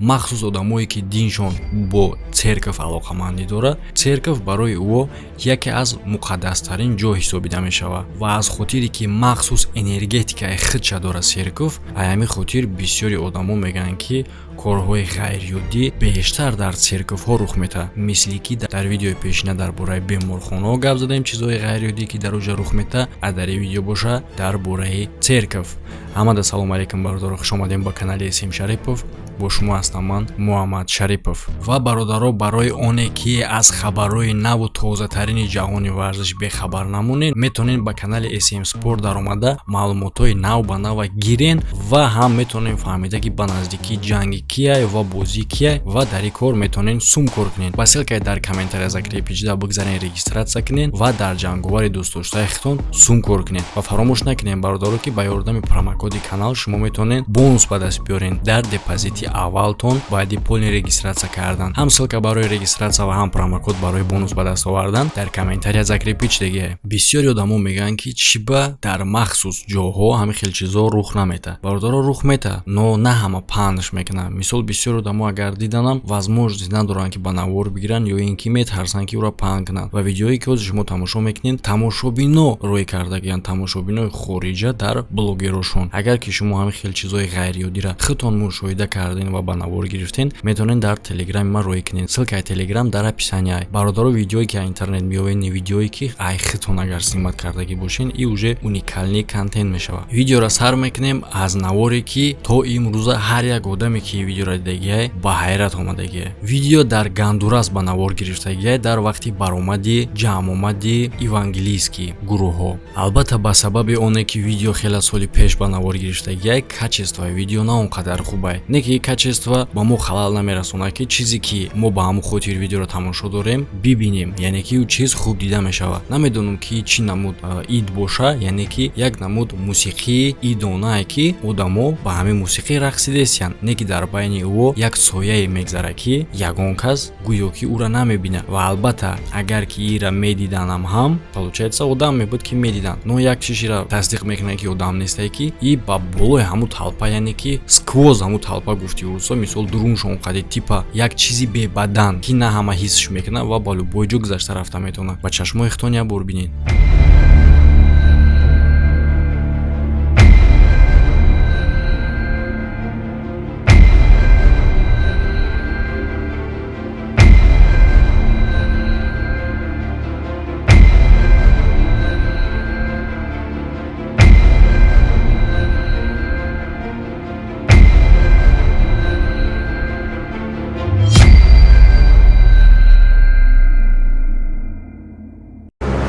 Махсус одамое ки диншон бо церков алоқамандӣ дорад, церков барои ӯ яке аз муқаддастарин ҷой ҳисобида мешавад ва аз хотире ки махсус энергетикаи худша дорад церков, ҳамин хотир бисёри одамо мегӯянд, ки корҳои ғайриоддӣ бештар дар церковҳо рух метаҳад. Мисли ки дар видеои пешина дар бораи беморхонаҳо гап задем, чизҳои ғайриоддӣ ки дар оҷа рух метаҳад, а дар ин видео боша дар бораи церков. Ҳамада салом алейкум, бародаро, хуш омадем ба канали Эсим Шарипов. Бо шумо ҳастам ман, Муҳаммад Шарипов. Ва бародаро, барои оне ки аз хабарҳои наву тозатарини ҷаҳони варзиш бехабар намонед, метавонед ба канали SM Sport даромада маълумотҳои нав ба нава гирен ва ҳам метавонем фаҳмида, ки ба наздикӣ ҷанги кияй ва бозии кияй, ва дар ин кор метавонед сум кор кунед. Ба ссылкаи дар комментария закрепить бигзарен, регистрация кунед ва дар ҷанговари дӯстдоштаи худтон сум кор кунед. Ва фаромӯш накунед, бародаро, ки ба ёрдами промокоди канал шумо метавонед бонус ба даст биёред дар депозити аввалтон баъди полный регистрация кардан. Ҳам ссылка барои регистрация ва ҳам промокод барои бонус ба даст овардан дар комментария закрепить шудагиа. Бисёри одамо мегӯянд, ки чӣ ба дар махсус ҷоҳо ҳамин хел чизҳо рух наметаҳад. Бародаро, рух метаҳад, но на ҳама паҳнш мекунанд. Мисол, бисёр одамо агар диданам, возможность надоранд, ки ба навор бигиранд ё ин ки метарсанд, ки ӯро паҳн кунанд. Ва видеое ки ҳозир шумо тамошо мекунед, тамошобино рӯй кардагиянд, тамошобинои хориҷа дар блогерошон. Агар ки шумо ҳамин хел чизҳои ғайриоддиро худтон мушоҳида кардем ва ба навор гирифтен, метавонед дар телеграми ман рӯй кунед. Ссылкаи телеграм дар описания. Бародаро, видеое ки интернет меёвед, не видеое ки ай худтон агар снимать кардагӣ бошен, и уже уникальный контент мешавад. Видеоро сар мекунем аз наворе, ки то имрӯза ҳар як одаме ки видеоро дидагиай, ба ҳайрат омадагиай. Видео дар Гондурас ба навор гирифтагиай дар вақти баромади ҷамъомади евангелийский гурӯҳҳо. Албатта, ба сабаби оне ки видео хеле соли пеш ба навор гирифтагиай, качествои видео на он қадар хубай, не ки качество ба мо халал намерасонад, ки чизе ки мо ба ҳамон хотир видеоро тамошо дорем бибинем, яъне ки ӯ чиз хуб дида мешавад. Намедонам, ки чӣ намуд ид боша, яъне ки як намуд мусиқии идонае, ки одамо ба ҳамин мусиқӣ рақсидесиянд, не ки дар байни ӯ як сояе мегзарад, ки ягон кас гӯё ки ӯра намебинад. Ва албатта, агар ки ира медиданам ҳам, получается, одам мебуд, ки медиданд, но як чизира тасдиқ мекунад, ки одам нестае, ки и ба болои ҳамун толпа, яъне ки сквозь ҳамун толпа, гуфти урусо, мисол, дуруншон қади типа як чизи бебадан, ки на ҳама ҳиссш мекунад ва ба любой ҷо гузашта рафта метавонад. Ба чашмои худтон як бор бинед.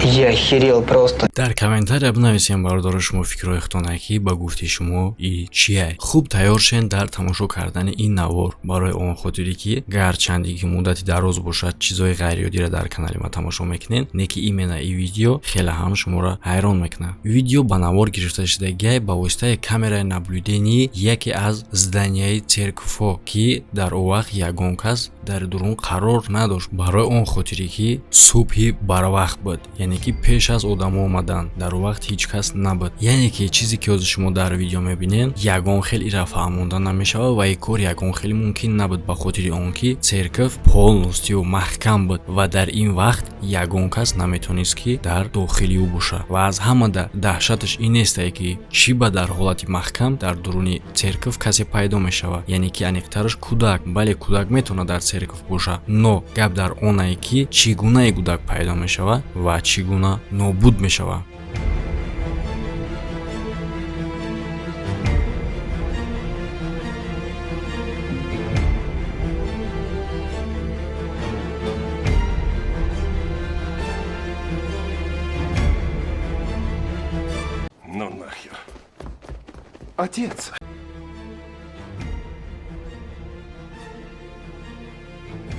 Я охерел просто. Дар комментария бинависем, бародаро, шумо фикрҳои худтона, ки ба гуфти шумо и чия. Хуб тайёр шен дар тамошо кардани ин навор, барои он хотире ки гарчанде ки муддати дароз бошад чизҳои ғайриоддиро дар канали ма тамошо мекунед, не ки именно и видео хеле ҳам шуморо ҳайрон мекунад. Видео ба навор гирифта шудагиай ба воситаи камераи наблюдении яке аз зданияи церковҳо, ки дар он вақт ягон кас дар дурун қарор надошт, барои он хотире ки субҳи барвақт буд, яъне ки пеш аз одамо омадан дар он вақт ҳеҷ кас набуд. Яъне ки чизе ки ҳозир шумо дар видео мебинед, ягон хел ира фаҳмонда намешавад ва ин кор ягон хел мумкин набуд, ба хотири он ки церковь полностью маҳкам буд ва дар ин вақт ягон кас наметавонист, ки дар дохили ӯ бошад. Ва аз ҳамада даҳшаташ ин нестае, ки чӣ ба дар ҳолати маҳкам дар дуруни церковь касе пайдо мешавад, яъне ки аниқтараш кӯдак. Бале, кӯдак метавонад дар церковь бошад, но гап дар онае, ки чӣ гунае кӯдак пайдо мешавад ва чӣ гуна нобуд мешавад. Ну нахер. Отец!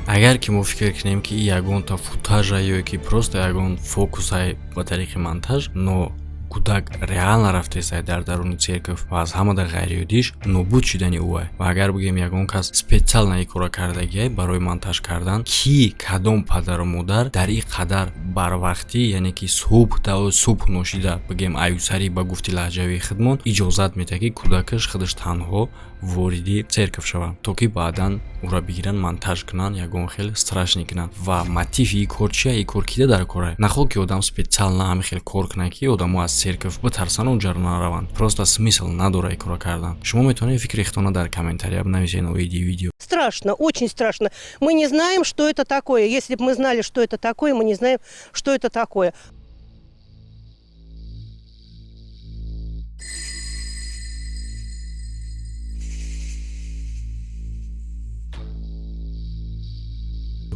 Агар ки мо фикр кунем, ки ягонта футажа ё ки просто ягон фокусай ба тариқи монтаж, но кӯдак реально рафтесай дар даруни церковь ва аз ҳамада ғайриоддиш нобуд шудани ӯай. Ва агар бигӯем, ягон кас специально ин корро кардагиай барои монтаж кардан, ки кадом падару модар дар ин қадар барвақтӣ, яъне ки субҳ субҳ ношида, бигӯем, аюсарӣ, ба гуфти лаҳҷавии худмон, иҷозат медиҳад, ки кӯдакаш худаш танҳо вориди церковь шавад, то ки баъдан ӯра бигиранд, монтаж кунанд, ягон хел страшный кунанд. Ва мотиви и кор чия? И кор кида дар кора? Нахол ки одам специально ҳамин хел кор кунад, ки одамо аз церковь битарсанд, онҷаро нараванд. Просто смысл надора и кора кардан. Шумо метавонед фикри худтона дар комментария бинависед оиди видео. Страшно, очень страшно. Мы не знаем, что это такое. Если бы мы знали, что это такое, мы не знаем, что это такое.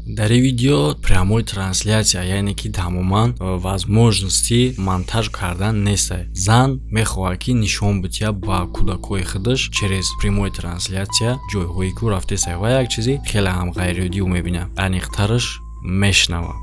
Дар ин видео прямой трансляция, яъне ки тамоман возможности монтаж кардан неста. Зан мехоҳад, ки нишон бития ба кӯдакҳои худаш через прямой трансляция ҷойҳое ки ӯ рафтеса, ва як чизи хеле ҳам ғайриоддӣ ӯ мебинад, аниқтараш мешунавад.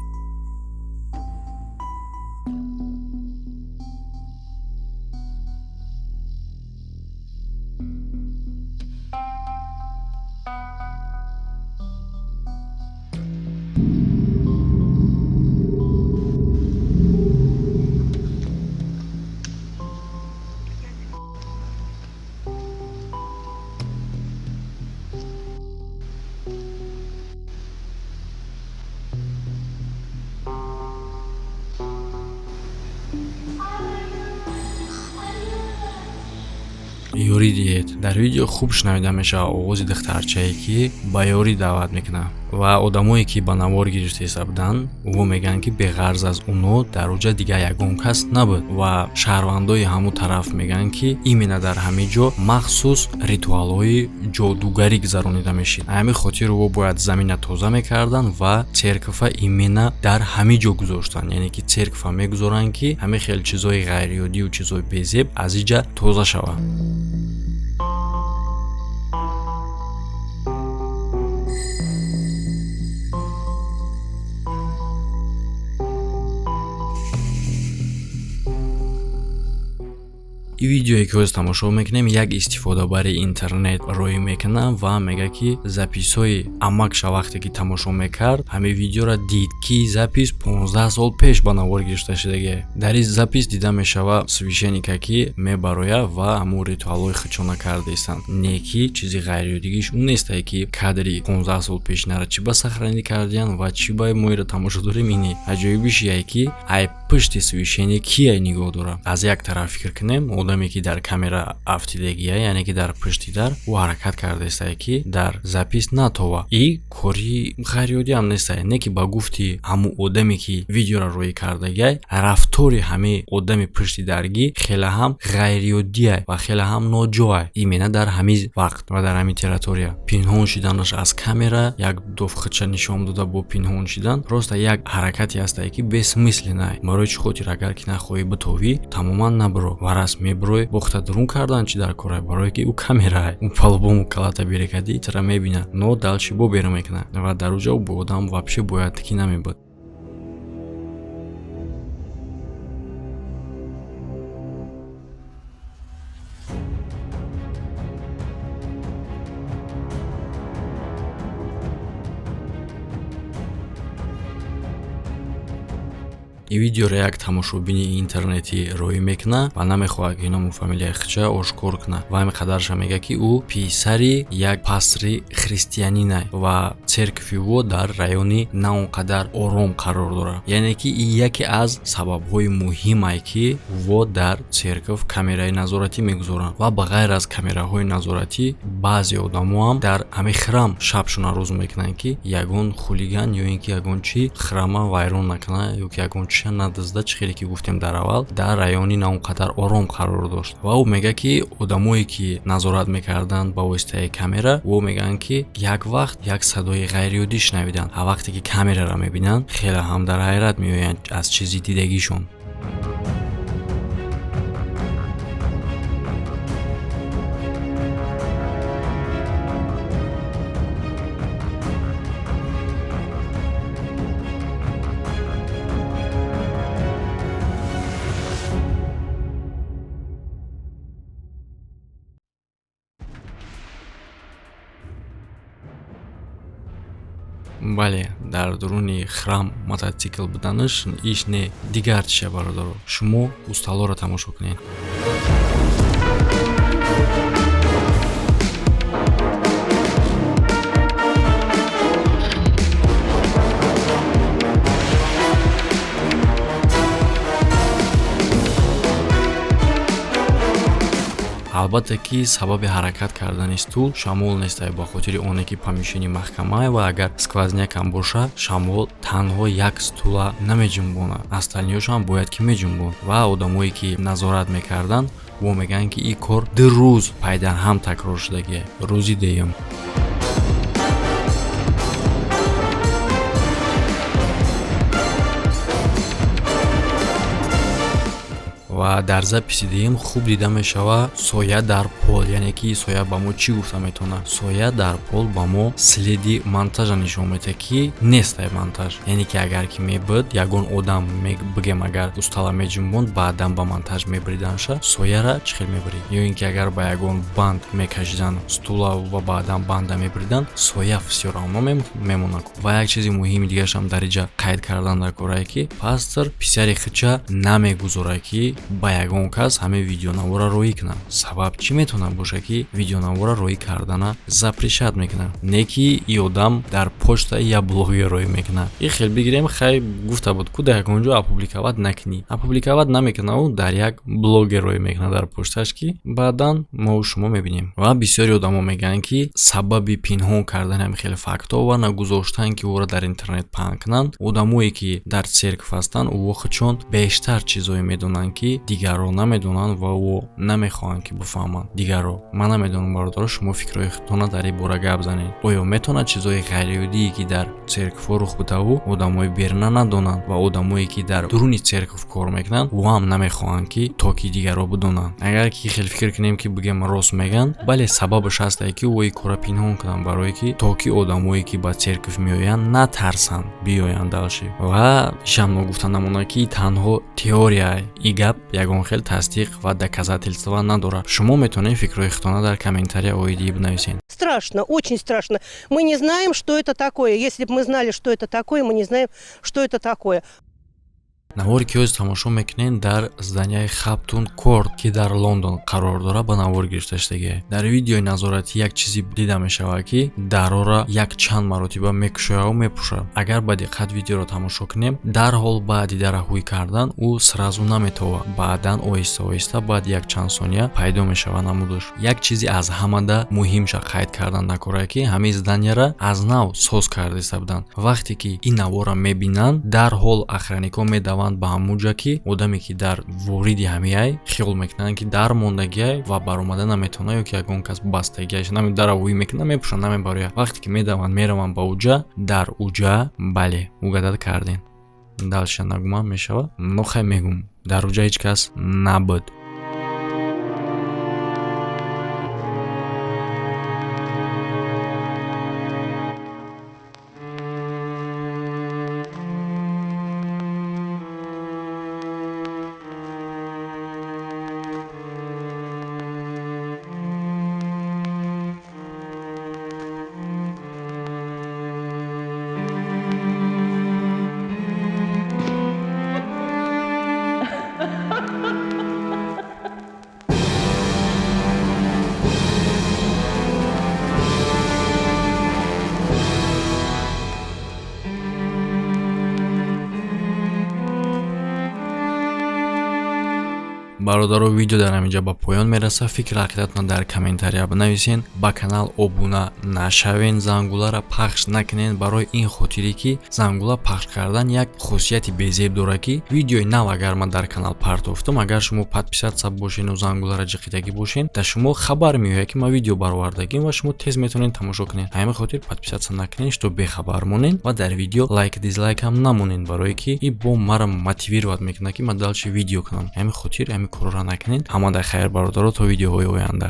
Ёрӣ диҳед. Дар видео хуб шунавида мешавад овози духтарчае, ки ба ёрӣ даъват мекунад, ва одамое, ки ба навор гирифтеса буданд, ӯ мегӯянд, ки беғарз аз уно дар оҷа дигар ягон кас набуд. Ва шаҳрвандои ҳамун тараф мегӯянд, ки именно дар ҳамин ҷо махсус ритуалҳои ҷодугарӣ гузаронида мешид. Ҳамин хотир ӯ бояд замина тоза мекарданд ва церковь а именно дар ҳамин ҷо гузоштанд, яъне ки церковь а мегузоранд, ки ҳамин хел чизҳои ғайриоддию чизҳои безеб аз иҷа тоза шавад. Ин видеое, ки ҳозир тамошо мекунем, як истифодабари интернет роҳӣ мекунад ва мегӯяд, ки запись ҳои амакша вақте ки тамошо мекард, ҳамин видеоро дид, ки запись 15 сол пеш ба навор гирифта шудагие. Дар ин запись дида мешавад священника, ки мебарояд ва ҳамун ритуалҳои худшона кардаистанд. Не ки чизи ғайриоддигиш ун нестае, ки кадри 15 сол пешинара чӣ ба сохранить кардиянд ва чӣ ба мо иро тамошо дорем. Ине аҷоибиш яе, ки ай пушти священник кияй нигоҳ дорад. Аз як тараф фикр кунем, одаме, ки дар камера афтидагия, яъне ки дар пушти дар, ӯ ҳаракат кардаистае, ки дар запись натова. И кори ғайриоддӣ ҳам нестае, не ки ба гуфти ҳамун одаме, ки видеоро роҳӣ кардагиай, рафтори ҳамин одами пушти даргӣ хеле ҳам ғайриоддиай ва хеле ҳам ноҷоай. Именно дар ҳамин вақт ва дар ҳамин территория пинҳон шиданаш аз камера, як дофхича нишон дода бо пинҳон шидан, просто як ҳаракате ҳастае, ки бессмысленный. Барои чӣ хотир? Агар ки нахоҳӣ битовӣ, тамоман набиро. Ва раст мебирой, бохта дурун кардан чӣ дар корай? Барое ки ӯ камерай, ӯ по-любому калата берекадӣ тира мебинад, но дальше бо берун мекунад ва дар уҷа бо одам вообще бояд ки намебуд. Ин видеоро як тамошобини интернетӣ роҳӣ мекунад ва намехоҳад, ки ному фамилияи худша ошкор кунад, ва ҳамин қадарша мегӯяд, ки ӯ писари як пастори христианинай ва церковь и ӯ дар райони на он қадар ором қарор дорад. Яъне ки ин яке аз сабабҳои муҳимае, ки во дар церковь камераи назоратӣ мегузоранд. Ва ба ғайр аз камераҳои назоратӣ, баъзе одамоам дар ҳамин храм шабшона рӯз мекунанд, ки ягон хулиган ё ин ки ягон чӣ храма вайрон накунад ё ки ягон чиша надизда. Чӣ хеле ки гуфтем дар аввал, дар райони на он қадар ором қарор дошт. Ва ӯ мегӯяд, ки одамое, ки назорат мекарданд ба воситаи камера, ӯ мегӯянд, ки як вақт як садои ғайриоддӣ шунавиданд ва вақте ки камераро мебинанд, хеле ҳам дар ҳайрат меоянд аз чизи дидагишон. Бале, дар дуруни храм мототсикл буданаш иш не, дигар чиша. Бародаро, шумо усталоро тамошо кунед. Албатта, ки сабаби ҳаракат кардани стул шамол нестай, ба хотири оне ки помещение маҳкамае ва агар сквозняк ам боша, шамол танҳо як стула намеҷунбонад, остальный ёшам бояд ки меҷунбонд. Ва одамое ки назорат мекарданд, во мегӯянд, ки ин кор 2 рӯз пайдарҳам такрор шудагие. Рӯзи дуюм. Ва дар записи дуюм хуб дида мешавад соя дар пол. Яъне ки соя ба мо чӣ гуфта метавонад? Соя дар пол ба мо следи монтажа нишон медиҳад, ки нестай монтаж. Яъне ки агар ки мебуд, ягон одам, бигем, агар устала меҷунбонд, баъдан ба монтаж мебариданша, сояра чӣ хел мебарид? Ё ин ки агар ба ягон банд мекашидан стула ва баъдан банда мебаридан, соя всё равно мемонад. Ва як чизи муҳими дигарашам дар инҷа қайд кардан дар корае, ки пастор писари худша намегузорад, ки ба ягон кас ҳамин видеонавора роҳӣ кунад. Сабаб чӣ метавонад бошад, ки видеонавора роҳӣ кардана запрещать мекунад, не ки и одам дар почта як блогер роҳӣ мекунад? И хел бигирем, хай, гуфта буд ку, дар ягон ҷо опубликовать накунӣ. Опубликовать намекунаву дар як блогер роҳӣ мекунад дар почташ, ки баъдан мо шумо мебинем. Ва бисёри одамо мегӯянд, ки сабаби пинҳон кардани ҳамин хеле фактҳо ва нагузоштан, ки ӯро дар интернет паҳн кунанд, одамое ки дар церковь ҳастанд, ӯ худшон бештар чизое медонанд, ки дигарро намедонанд ва ӯ намехоҳанд, ки бифаҳманд дигарро. Ман намедонам, бародаро, шумо фикрҳои худтона дар ин бора гап занед. Оё метавонад чизҳои ғайриоддие, ки дар церковь ҳо рух бидаву одамои беруна надонанд ва одамое ки дар дуруни церковь кор мекунанд, ӯ ҳам намехоҳанд, ки то ки дигарро бидонанд? Агар ки хел фикр кунем, ки бигем, рост мегӯянд, бале, сабабаш ҳастае, ки ӯ ин корро пинҳон кунанд, барое ки то ки одамое ки ба церковь меоянд, натарсанд биёянд дальше. Ва ишам ногуфта намонад, ки танҳо теория, и гап ягон хел тасдиқ ва доказательства надорад. Шумо метавонед фикрҳои худтона дар комментария оидӣ бинависед. Страшно, очень страшно. Мы не знаем, что это такое. Если бы мы знали, что это такое, мы не знаем, что это такое. Наворе ки ҳозир тамошо мекунед, дар здания и Хаптун Корт, ки дар Лондон қарор дорад, ба навор гирифта шудагиа. Дар видеои назоратӣ як чизе дида мешавад, ки дарора якчанд маротиба мекушояву мепӯшад. Агар ба диққат видеоро тамошо кунем, дарҳол баъди дара ҳуй кардан ӯ сразу наметовад, баъдан оҳиста оҳиста баъд якчанд сония пайдо мешавад намудаш. Як чизи аз ҳамада муҳимша қайд кардан накорае, ки ҳамин здания ра аз нав соз кардаиста буданд. Вақте ки ин наворро мебинанд, дарҳол охранник ҳо медаванд ба ҳамунҷа, ки одаме ки дар вориди ҳамиай хиёл мекунанд, ки дар мондагиай ва баромада наметавонад ё ки ягон кас бастагиаш дара ҳуй мекунад, мепӯшад, намебарояд. Вақте ки медаванд, мераванд ба уҷа, дар уҷа, бале, угадать кардем, дальше нагуман мешавад, но хай мегум, дар уҷа ҳеҷ кас набуд. Бародаро, видео дар ҳаминҷа ба поён мерасад. Фикр ақидатон дар комментария бинависен. Ба канал обуна нашавен, зангуларо пахш накунен, барои ин хотире ки зангула пахш кардан як хусусияти безеб дорад, ки видеои нав агар ман дар канал партофтам, агар шумо подписаться бошену зангуларо ҷиқидагӣ бошен, дар шумо хабар меояд, ки ман видео баровардагим ва шумо тез метавонед тамошо кунед. Ҳамин хотир подписаться накунед, что бехабар монед, ва дар видео лайк, дизлайк ҳам намонед, барое ки и бо маро мотивировать мекунад, ки ман дальше видео кунам. Ҳамин хотир ҳамин корро накунед. Ҳамада хайр, бародаро, то видеоҳои оянда.